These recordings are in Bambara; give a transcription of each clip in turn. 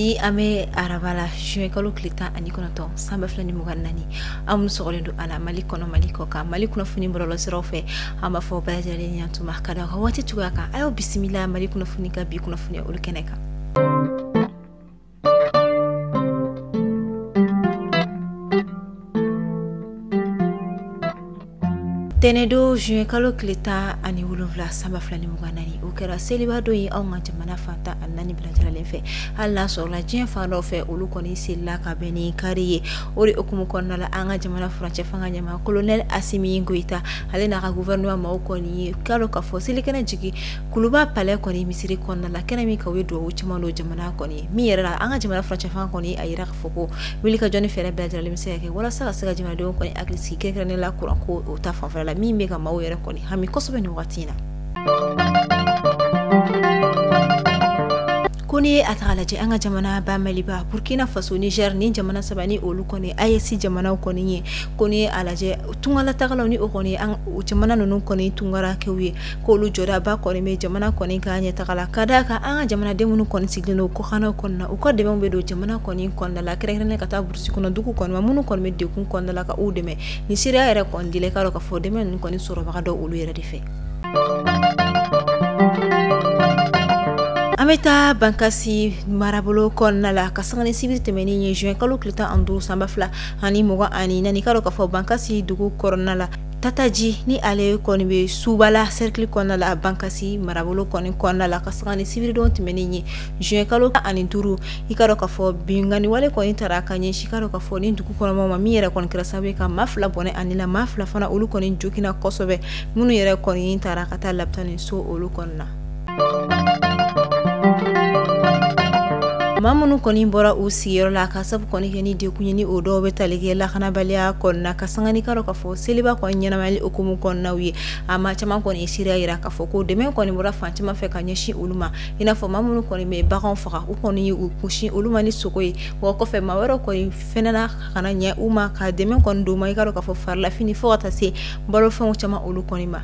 Bi an bɛ araba la, juin kalo tile 19, san 2024. An minnu sɔgɔlen don a la Mali kɔnɔ, Mali kɔ kan, Mali kunnafoni bɔlɔlɔsiraw fɛ, an b'a fɔ bɛɛ lajɛlen ɲantuma ka da ka waati cogoya kan. A y'aw bisimila Mali kunnafoni ka bi kunnafoni olu kɛnɛ kan. Tɛnɛndon juin kalo tile 17, san 2024, o kɛra seliba don ye anw ka jamana fan 14 bɛɛ lajɛlen fɛ. Hali n'a sɔrɔla diɲɛ fan dɔw fɛ, olu kɔni selila ka bɛn ni kari ye. O de hukumu kɔnɔna la, an ka jamana furancɛ fanga ɲɛmaa colonel Asimi Goyita, ale n'a ka gouvernement maaw kɔni ye k'a dɔn k'a fɔ selikɛnɛ jigin Kuluba palais kɔni misiri kɔnɔna la, kɛnɛ min kan u ye dugawu caman don jamana kɔni min yɛrɛ la. An ka jamana furancɛ fanga kɔni a yira k'a fɔ ko wuli ka jɔ ni fɛɛrɛ bɛɛ lajɛlen bɛ se ka kɛ walasa ka se ka jamanadenw kɔni hakili sigi, kɛrɛnkɛrɛnnen la kuranko o ta fanfɛla la, min bɛ ka maaw yɛrɛ kɔni hami kosɛbɛ nin waati in na. Ko n'i ye a ta lajɛ, an ka jamana ba Maliba, Burkina Faso, Niger, ni jamana saba ni olu kɔni AES jamanaw kɔni ye, ko n'i ye a lajɛ tungalatagalaw ni o kɔni an jamana ninnu kɔni tungarakɛw ye, k'olu jɔdaba kɔni bɛ jamana kɔni ka ɲɛtaga la, ka d'a kan an ka jamanaden minnu kɔni sigilen don kɔkannaw kɔnɔna, u ka dɛmɛ bɛ don jamana kɔni kɔnɔna la, kɛrɛnkɛrɛnnen ka taa burusi kɔnɔ dugu kɔnɔ ma minnu kɔni bɛ degun kɔnɔna la, ka u dɛmɛ. Ni seereya yɛrɛ kɔni dila, i k'a dɔn k'a fɔ dɛmɛ ninnu kɔni sɔrɔbaga dɔw olu yɛrɛ de fɛ. An bɛ taa Bankasi marabolo kɔnɔna la ka sanga ni sibiri tɛmɛnen ye, juin kalo tile 15, san 2024. K'a dɔn k'a fɔ Bankasi dugu kɔnɔna la, Tataji ni ale kɔni bɛ Subala cercle kɔnɔna la, Bankasi marabolo kɔni kɔnɔna la, ka sanga ni sibiridon tɛmɛnen ye, juin kalo 15, i k'a dɔn k'a fɔ binkanni wale kɔni taara ka ɲɛsin, i k'a dɔn k'a fɔ ni dugu kɔnɔmaw ma, min yɛrɛ kɔni kɛra sababu ye ka maa 2 bɔnɛ a ni la, maa 2 fana olu kɔni joginna kosɛbɛ, minnu yɛrɛ kɔni taara ka taa lapitani so olu kɔni na. Maa minnu kɔni bɔra u sigiyɔrɔ la ka sabu kɔni kɛ ni degun ye, ni o dɔw bɛ tali kɛ lakanabaliya kɔnɔna, ka sanga ni k'a dɔn k'a fɔ seliba kɔni ɲɛnamayali hukumu kɔnɔnaw ye, a maa caman kɔni ye seereya yira k'a fɔ ko dɛmɛ kɔni bɔra fan caman fɛ ka ɲɛsin olu ma, i n'a fɔ maa minnu kɔni bɛ baganw faga, u kɔni ye u kunsin olu ma ni sogo ye. Wa kɔfɛ, maa wɛrɛw kɔni fɛnɛ na ka na ɲɛ u ma ka dɛmɛ kɔni d'u ma, i k'a dɔn k'a fɔ farilafini fo ka taa se balofɛnw caman olu kɔni ma.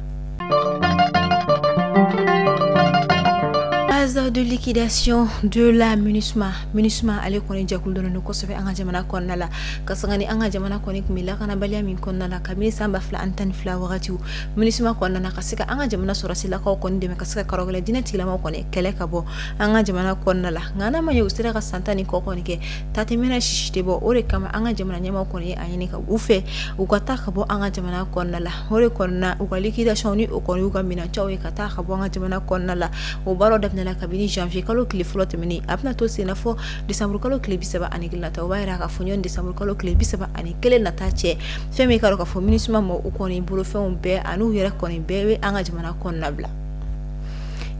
Phase de liquidation de la MINUSMA. MINUSMA ale kɔni jɛkulu dɔnnen don kosɛbɛ an ka jamana kɔnɔna la, ka sanga ni an ka jamana kɔni tun bɛ lakanabaliya min kɔnɔna la kabini san 2012 wagatiw. MINUSMA kɔnɔna na ka se ka an ka jamana sɔrɔsilakaw kɔni dɛmɛ ka se ka karɔgɛlɛ diinɛ tigilamaw kɔni kɛlɛ ka bɔ an ka jamana kɔnɔna la. Nka n'a ma ɲɛ u sera ka san 10 ni kɔ kɔni kɛ, ta tɛ mɛnɛ sisi tɛ bɔ. O de kama an ka jamana ɲɛmaaw kɔni ye a ɲini ka u fɛ u ka taa ka bɔ an ka jamana kɔnɔna la. O de kɔnɔna u ka liquidation ni o kɔni y'u ka minɛncaw ye ka taa ka bɔ an ka jamana kɔnɔna la. O baaraw daminɛna kabini janvier kalo tile fɔlɔ tɛmɛnen, a bɛna to sen na fɔ décembre kalo tile 31 nata. O b'a yira k'a fɔ ɲɔgɔn décembre kalo tile 31 nata cɛ, fɛn min k'a dɔn k'a fɔ MINUSMA ma u kɔni bolofɛnw bɛɛ an'u yɛrɛ kɔni bɛɛ bɛ an ka jamana kɔnɔna bila.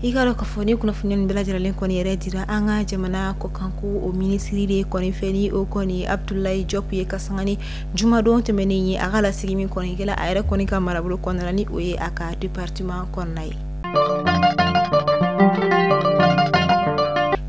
I k'a dɔn k'a fɔ ni kunnafoni bɛɛ lajɛlen kɔni yɛrɛ dira an ka jamana kɔkanko o minisiri de kɔni fɛ, ni o kɔni Abdoulaye Diop ye, ka sanga ni jumadon tɛmɛnen ye, a ka lasigi min kɔni kɛla a yɛrɛ kɔni ka marabolo kɔnɔna, ni o ye a ka département kɔnɔna ye.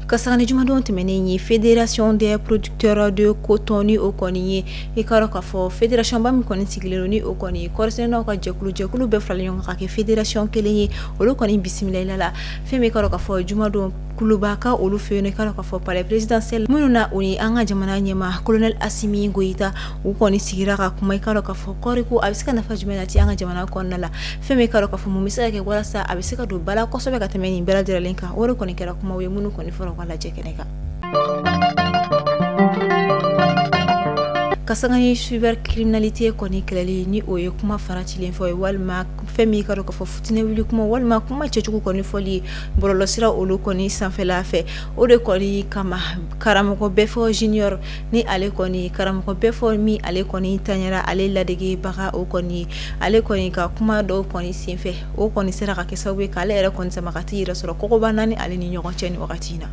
Ka sanga ni jumadon tɛmɛnen ye, Fédération des producteurs de coton, ni o kɔni ye, i k'a dɔn k'a fɔ fédération ba min kɔni sigilen don, ni o kɔni ye kɔɔrisɛnɛnaw ka jɛkulu, jɛkulu bɛɛ faralen ɲɔgɔn kan ka kɛ fédération kelen ye, olu kɔni bisimila la fɛn min k'a dɔn k'a fɔ jumadon Kuluba ka olu fɛ yen, i k'a dɔn k'a fɔ palais présidentiel minnu na, o ni an ka jamana ɲɛmaa colonel Asimi Goyita, u kɔni sigira ka kuma, i k'a dɔn k'a fɔ kɔɔriko a bɛ se ka nafa jumɛn nati an ka jamana kɔnɔna la, fɛn min k'a dɔn k'a fɔ mun bɛ se ka kɛ walasa a bɛ se ka don ba la kosɛbɛ ka tɛmɛ nin bɛɛ lajɛlen kan. O de kɔni kɛra kumaw ye minnu kɔni fɔra u ka lajɛ kɛnɛ kan. Ka sanga ni cybercriminalité kɔni kɛlɛli, ni o ye kuma faracilen fɔ ye, walima fɛn min k'a dɔn k'a fɔ fitinɛ wuli kuma, walima kuma cɛjugu kɔni fɔli ye bɔlɔlɔsira olu kɔni sanfɛla fɛ, o de kɔni kama karamɔgɔ Bɛfɔ Junior, ni ale kɔni karamɔgɔ Bɛfɔ min ale kɔni tanyara, ale ladegebaga o kɔni, ale kɔni ka kuma dɔw kɔni senfɛ, o kɔni sera ka kɛ sababu ye k'ale yɛrɛ kɔni sama ka t'i yɛrɛ sɔrɔ kɔgɔba naani ale ni ɲɔgɔn cɛ ni wagati in na.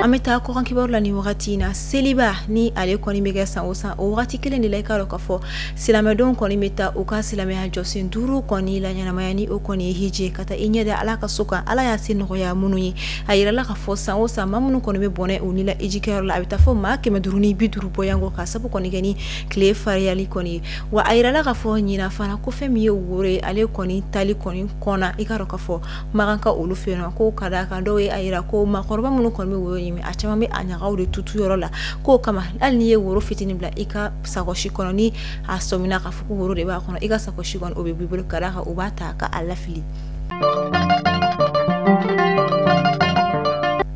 An An bɛ taa kɔkan kibaru la ni wagati in na. Seliba ni ale kɔni bɛ kɛ san o san, o wagati kelen de la, i k'a dɔn k'a fɔ silamɛdenw kɔni bɛ taa u ka silamɛya jɔsen 5 kɔni la ɲɛnamaya, ni o kɔni ye hiji, ka taa i ɲɛ da Ala ka so kan, Ala y'a se nɔgɔya minnu ye. A yirala k'a fɔ san o san, maa minnu kɔni bɛ bɔnɛ u ni la hijikɛyɔrɔ la, a bɛ taa fɔ maa 550 bɔyanko, ka sabu kɔni kɛ ni tile fariyali kɔni ye. Wa a yirala k'a fɔ ɲinan fana ko fɛn min ye woro ye, ale kɔni tali kɔni kɔnna, i k'a dɔn k'a fɔ Makan ka olu fɛ yen, ko ka d'a kan dɔw ye a yira ko maakɔrɔba minnu kɔni bɛ woro ɲimi, a caman bɛ a ɲagaw de tutu yɔrɔ la, k'o kama hali n'i ye woro fitinin bila i ka sakɔsi kɔnɔ, ni a sɔmina k'a fɔ ko woro de b'a kɔnɔ, i ka sakɔsi kɔnɔ o bɛ b'i bolo, ka d'a kan u b'a ta ka a lafili.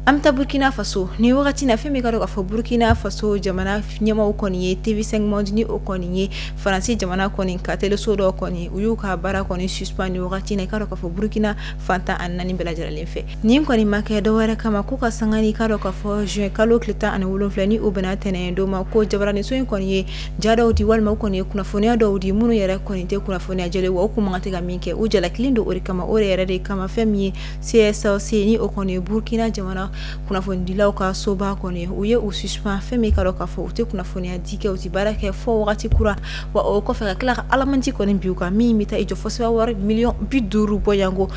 An bɛ taa Burkina Faso ni wagati na. Fɛn min ka dɔn k'a fɔ Burkina Faso jamana ɲɛmaaw kɔni ye TV5 Monde, ni o kɔni ye Faransi jamana kɔni ka teleso dɔ kɔni, u y'u ka baara kɔni suspend ni wagati na, i ka dɔn k'a fɔ Burkina fantan ani naani bɛɛ lajɛlen fɛ. Nin kɔni ma kɛ dɔwɛrɛ kama ko ka sanga ni, i ka dɔn k'a fɔ juin kalo tile 17, ni o bɛnna tɛnɛn don ma, ko jabaraniso in kɔni ye ja dɔw di, walima u kɔni ye kunnafoniya dɔw di minnu yɛrɛ kɔni tɛ kunnafoniya jɛlen, wa u kun man kan tɛ ka min kɛ, u jalakilen don o de kama. O de yɛrɛ de kama, fɛn min ye CSC, ni o kɔni ye Burkina jamana kunnafonidilaw ka soba kɔni, u ye u suspend. Fɛn min ka dɔn k'a fɔ u tɛ kunnafoniya di kɛ, u tɛ baara kɛ fɔ wagati kura. Wa o kɔfɛ, ka tila ka alamandi kɔni bi u kan min bɛ taa i jɔ fo CFA wari miliyɔn 50 bɔyanko.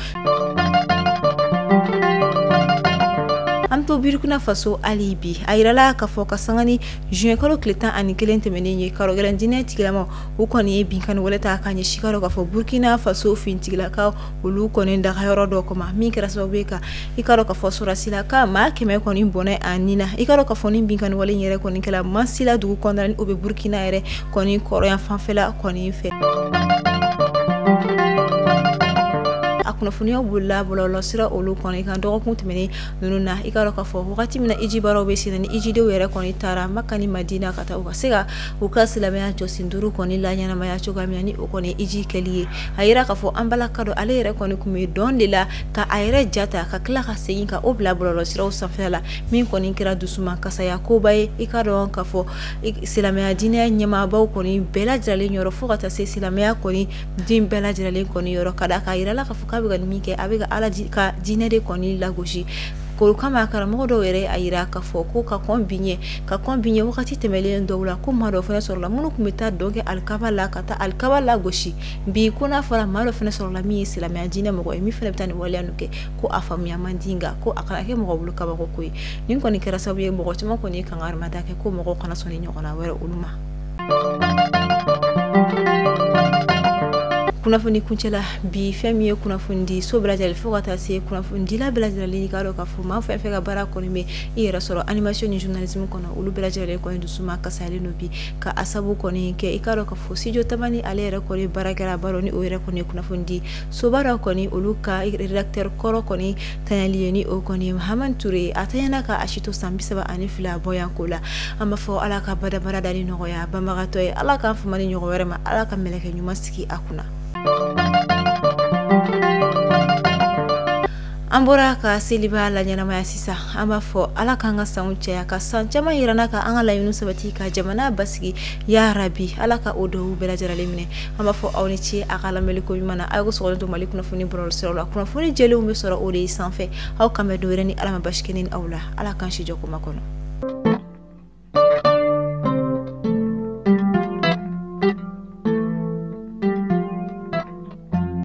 An to Burkina Faso hali bi, a yirala k'a fɔ ka sanga ni juin kalo tile 11 tɛmɛnen ye, karɔgɛlɛn diinɛ tigilama u kɔni ye binkanni wale ta ka ɲɛsin, ka dɔn k'a fɔ Burkina Faso finitigilakaw olu kɔni dagayɔrɔ dɔ kɔma, min kɛra sababu ye ka, i ka dɔn k'a fɔ sɔrɔdasila ka maa 100 kɔni bɔnɛ a ni na. I ka dɔn k'a fɔ ni binkanni wale in yɛrɛ kɔni kɛla Mansila dugu kɔnɔna, ni o bɛ Burkina yɛrɛ kɔni kɔrɔyan fanfɛla kɔni fɛ. A kunnafoniyaw bolila bɔlɔlɔsira olu kɔni kan dɔgɔkun tɛmɛnen ninnu na. I ka dɔn k'a fɔ wagati min na hiji baaraw bɛ sen na, ni hijidenw yɛrɛ kɔni taara Maka ni Madina ka taa u ka se ka u ka silamɛya jɔsen 5 kɔni la ɲɛnamaya cogoya min na, ni o kɔni hiji kɛli ye. A yira k'a fɔ an balaka dɔ, ale yɛrɛ kɔni tun bɛ dɔn de la ka a yɛrɛ ja ta ka tila ka segin ka o bila bɔlɔlɔsiraw sanfɛ la, min kɔni kɛra dusuman kasaya koba ye, i ka dɔn k'a fɔ silamɛya diinɛ ɲɛmaabaw kɔni bɛɛ lajɛlen yɔrɔ, fo ka taa se silamɛya kɔni den bɛɛ lajɛlen kɔni yɔrɔ, ka d'a kan a yirala k'a fɔ k'a bɛ ka nin min kɛ, a bɛ ka Ala ka diinɛ de kɔni lagosi. K'o kama, karamɔgɔ dɔw yɛrɛ a yira k'a fɔ ko ka kɔn bi ɲɛ wagati tɛmɛlen dɔw la, ko maa dɔw fana sɔrɔla minnu tun bɛ taa dɔn kɛ alikaba la, ka taa alikaba lagosi. Bi ko n'a fɔra maa dɔ fana sɔrɔla min ye silamɛya diinɛ mɔgɔ ye, min fana bɛ taa nin waleya ninnu kɛ, ko a faamuya man di, nka ko a kana kɛ mɔgɔ bolo kabako ko ye. Nin kɔni kɛra sababu ye mɔgɔ caman kɔni ye kangarimada kɛ ko mɔgɔw kana sɔn ni ɲɔgɔnna wɛrɛ olu ma. Kunnafoni kuncɛ la bi, fɛn min ye kunnafoni di so bɛɛ lajɛlen, fo ka taa se kunnafonidila bɛɛ lajɛlen, k'a dɔn k'a fɔ maa fɛn fɛn ka baara kɔni bɛ i yɛrɛ sɔrɔ animation ni journalisme kɔnɔ, olu bɛɛ lajɛlen kɔni dusuma kasalen don bi, ka a sabu kɔni kɛ, i k'a dɔn k'a fɔ Studio Tamani, ale yɛrɛ kɔni baarakɛla ba, ni o yɛrɛ kɔni ye kunnafoni di soba dɔ kɔni, olu ka rédacteur kɔrɔ kɔni tanyali ye, ni o kɔni ye Mahamani Ture. A tanyana ka a si to san 32 bɔyanko la. An b'a fɔ Ala ka badabada dali nɔgɔya banbagatɔ ye, Ala k'an fama ni ɲɔgɔn wɛrɛ ma, Ala ka mɛlɛkɛ ɲuman sigi a kunna. An bɔra ka seliba la ɲɛnamaya sisan, an b'a fɔ Ala k'an ka sanw caya, ka san caman yira an na, ka an ka laɲiniw sabati, ka jamana basigi. Ya rabi, Ala ka o dɔw bɛɛ lajɛlen minɛ. An b'a fɔ aw ni ce a ka lamɛnli ko ɲuman na. Aw ko sɔgɔlen to Mali kunnafoni bɔlɔlɔsiraw la, kunnafoni jɛlenw bɛ sɔrɔ o de sanfɛ. Aw kan bɛn don wɛrɛ ni Ala ma basi kɛ ne ni aw la. Ala k'an si jɔ ko ma kɔnɔ.